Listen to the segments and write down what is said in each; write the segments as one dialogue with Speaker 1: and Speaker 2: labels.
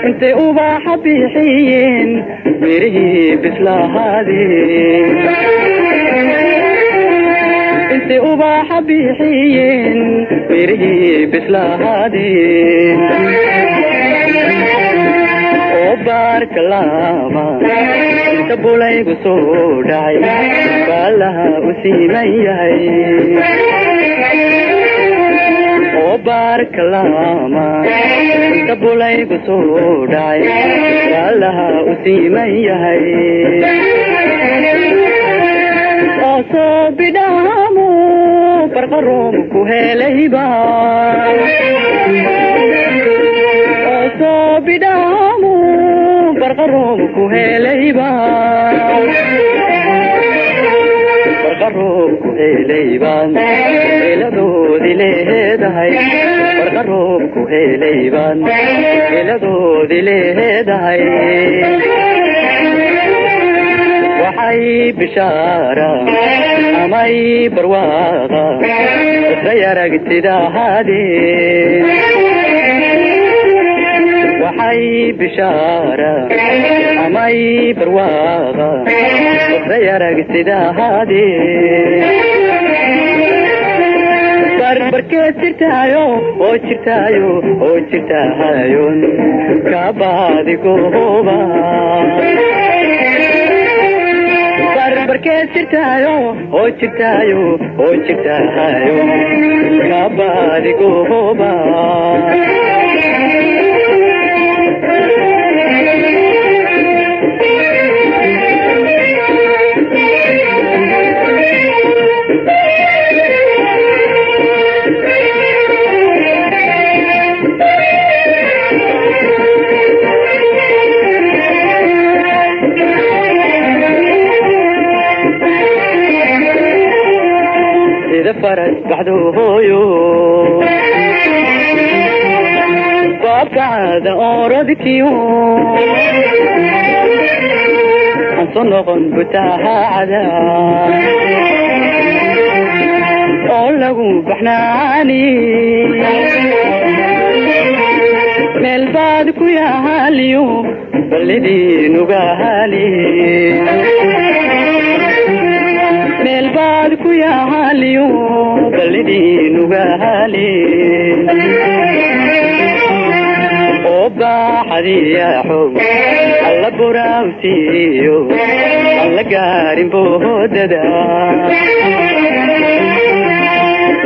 Speaker 1: Intay ubaxa bixiyeen mirihii bislahaadeen, intay ubaxa bixiyeen mirihii bislahaadeen, oo baarka laaba inta bulaygu soo dhacay baalaha u siiman yahay, oo baarka laama inta bulaygu soo dhacay baalaha u siiman yahay, oo soo bidhaamu barqaroom ku helayba, oo soo bidhaamu barqaroom ku helayba, barqaroob ku helaybaan heladoodi leedahay, barqaroob ku helaybaan heladoodi leedahay. Waxay bishaara amay barwaaqa isray aragtidahaadeen, waxay bishaara amay barwaaqa isray aragtidahaadeen. Barbarkeed jirtaayo oo jirtaayo oo jirtaayon kabadigooba, barbarkeed jirtaayo oo jirtaayo oo jirtaayo kabadigooba. Sida faras baxdo hooyo baabkacada orodkiyo aan soo noqon butaacada oo lagu baxnaani, meel baad ku yaaliyo ballidiinugaali, meel baad ku yaaliyo ballidiinugaali, oo baaxadiyaxow alla buraawsiiyo aan la gaarin boodada,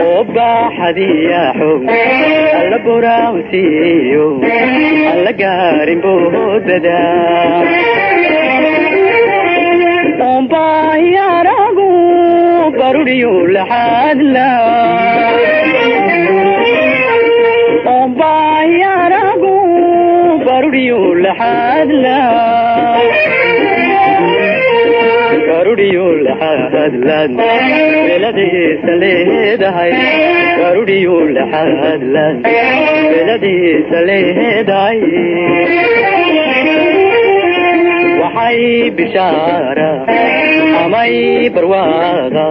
Speaker 1: oo baaxadiyaxow alla buraawsiiyo aan la gaarin boodada. Oombaayaragu baruriyo laxaadla, oombaayaragu baruriyo laxaadla, baruriyo laxaadlan beladiisa leedahay, baruriyo laxaadlan beladiisa leedahay. Waxay bishaara amay barwaaqa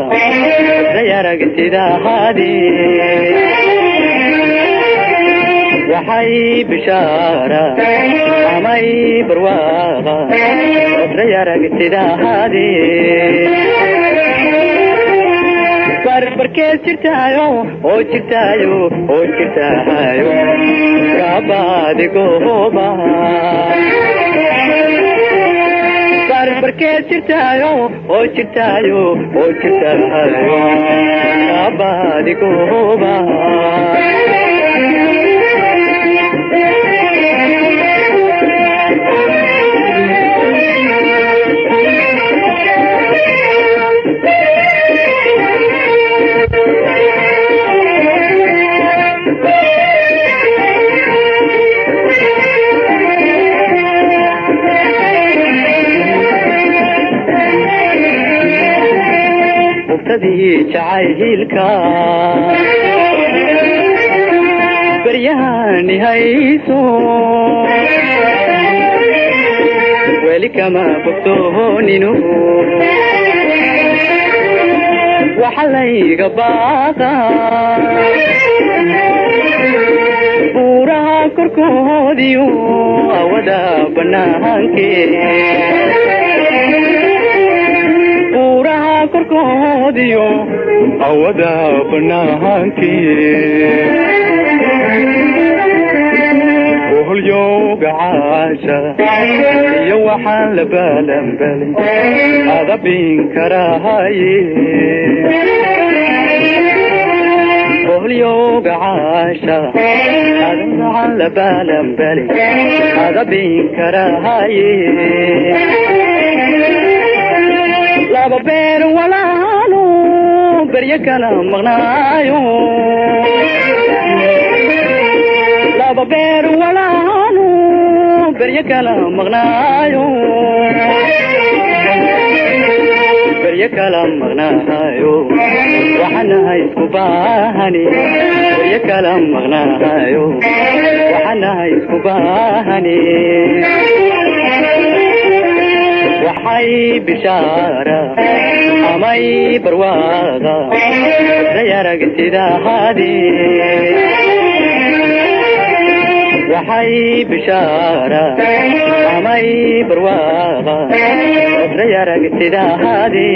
Speaker 1: isray aragtidahaadeen, waxay bishaara amay barwaaqa isray aragtidahaadeen. Barbarkeed jirtaayo oo jirtaayo oo jirtaayo kabadigooba, barbarkeed jirtaayo oo jirtaayo oo jirtaayo kabadigooba. Baradii jacaylka baryahani hayso, weli kama bogsooninu. Waxa layga baaqa buuraha korkoodiyo awada banaanke, buuraha korkoodiyo awada banaanke. Oholyowga caasha iyo waxaan la balanbalay adabin karaaye. Oholyowga caasha waxaan la balanbalay adabin karaaye. Laba beer walaalo beryo kala maqnaayo, laba beer walaalo beryo kala maqnaayo, beryo kala maqnaayo. Waxanahay isku baahani, beryo kala maqnaayo, waxanahay isku baahani. Waxay bishaara amay barwaaqa dayarag sidahaadi, waxay bishaara amay barwaaqa dayarag sidahaadi.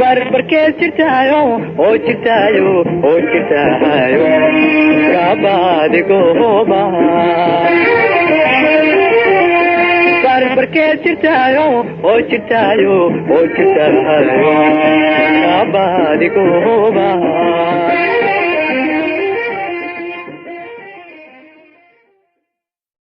Speaker 1: Barbarkeed jirtaayo oo jirtaayo oo jirtaayo gaabadigooba, barbarkeed jirtaayo oo jirtaayo oo jirtaayo gaabadigooba.